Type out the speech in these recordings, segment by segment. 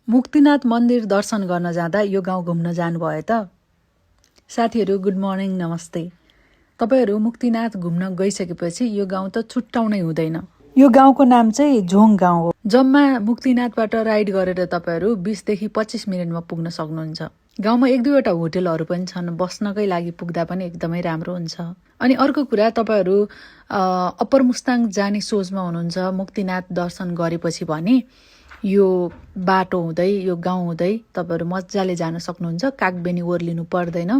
मुक्तिनाथ मन्दिर दर्शन गर्न जाँदा यो गाउँ घुम्न जानुभयो त? साथीहरू गुड मर्निङ, नमस्ते। तपाईहरू मुक्तिनाथ घुम्न गइसकेपछि यो गाउँ त छुट्टाउनै हुँदैन। यो गाउँको नाम चाहिँ झोङ गाउँ हो। जम्मा मुक्तिनाथबाट राइड गरेर तपाईहरू 20 देखि 25 मिनेटमा पुग्न सक्नुहुन्छ। गाउँमा 1-2वटा होटलहरू पनि छन्, बस्नकै लागि पुग्दा पनि एकदमै राम्रो हुन्छ। अनि अर्को कुरा, तपाईहरू अप्पर मुस्ताङ जाने सोचमा हुनुहुन्छ मुक्तिनाथ दर्शन गरेपछि भने यो बाटो हुँदै, यो गाउँ हुँदै तपाईहरू मजाले जान सक्नुहुन्छ। कागबेनी ओर्लिनु पर्दैन।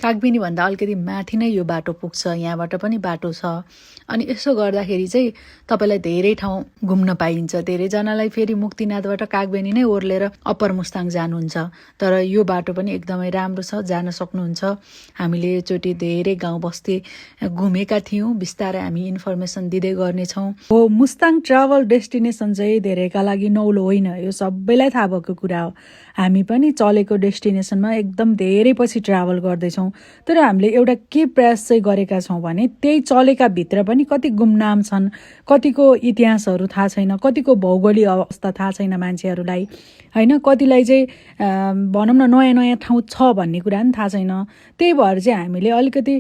कागबेनी भन्दा अलिकति माथि नै यो बाटो पुग्छ, यहाँबाट पनि बाटो छ। अनि यसो गर्दाखेरि चाहिँ तपाईलाई धेरै ठाउँ घुम्न पाइन्छ। धेरैजनालाई फेरि मुक्तिनाथबाट कागबेनी नै ओर्लेर अप्पर मुस्ताङ जानुहुन्छ, तर यो बाटो पनि एकदमै राम्रो छ, जान सक्नुहुन्छ। हामीले एकचोटि धेरै गाउँ बस्ती घुमेका थियौँ, बिस्तारै हामी इन्फर्मेसन दिँदै गर्नेछौँ। हो, मुस्ताङ ट्राभल डेस्टिनेसन चाहिँ धेरैका लागि नौलो होइन, यो सबैलाई थाहा भएको कुरा हो। हामी पनि चलेको डेस्टिनेसनमा एकदम धेरै पछि ट्राभल गर्दैछौँ, तर हामीले एउटा के प्रयास चाहिँ गरेका छौँ भने त्यही चलेका भित्र पनि कति गुमनाम छन्, कतिको इतिहासहरू थाहा छैन, कतिको भौगोलिक अवस्था थाहा छैन मान्छेहरूलाई, होइन। कतिलाई चाहिँ भनौँ न नयाँ नयाँ ठाउँ छ भन्ने कुरा पनि थाहा छैन। त्यही भएर चाहिँ हामीले अलिकति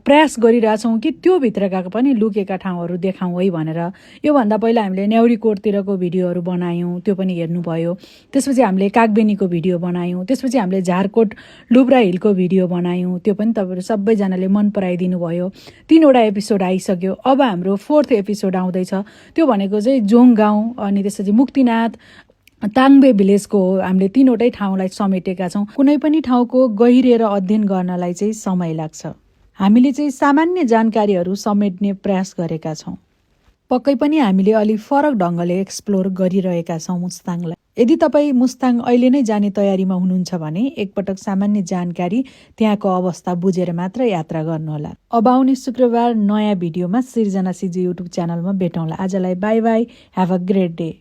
प्रयास गरिरहेछौँ कि त्यो भित्रका पनि लुकेका ठाउँहरू देखाउँ है भनेर। योभन्दा पहिला हामीले न्याउरीकोटतिरको भिडियोहरू बनायौँ, त्यो पनि हेर्नुभयो। त्यसपछि हामीले कागबेनीको भिडियो बनायौँ। त्यसपछि हामीले झारकोट लुब्रा हिलको भिडियो बनायौँ, त्यो पनि तपाईँहरू सबैजनाले मन पराइदिनु भयो। 3वटा एपिसोड आइसक्यो। अब हाम्रो 4th एपिसोड आउँदैछ। त्यो भनेको चाहिँ जोङ गाउँ, अनि त्यसपछि मुक्तिनाथ, ताङबे भिलेजको हो। हामीले 3वटै ठाउँलाई समेटेका छौँ। कुनै पनि ठाउँको गहिरिएर अध्ययन गर्नलाई चाहिँ समय लाग्छ। हामीले चाहिँ सामान्य जानकारीहरू समेट्ने प्रयास गरेका छौँ। पक्कै पनि हामीले अलि फरक ढङ्गले एक्सप्लोर गरिरहेका छौँ मुस्ताङलाई। यदि तपाईँ मुस्ताङ अहिले नै जाने तयारीमा हुनुहुन्छ भने एकपटक सामान्य जानकारी, त्यहाँको अवस्था बुझेर मात्र यात्रा गर्नुहोला। अब आउने शुक्रबार नयाँ भिडियोमा सृजना सिजी युट्युब च्यानलमा भेटौँला। आजलाई by by, have a great day.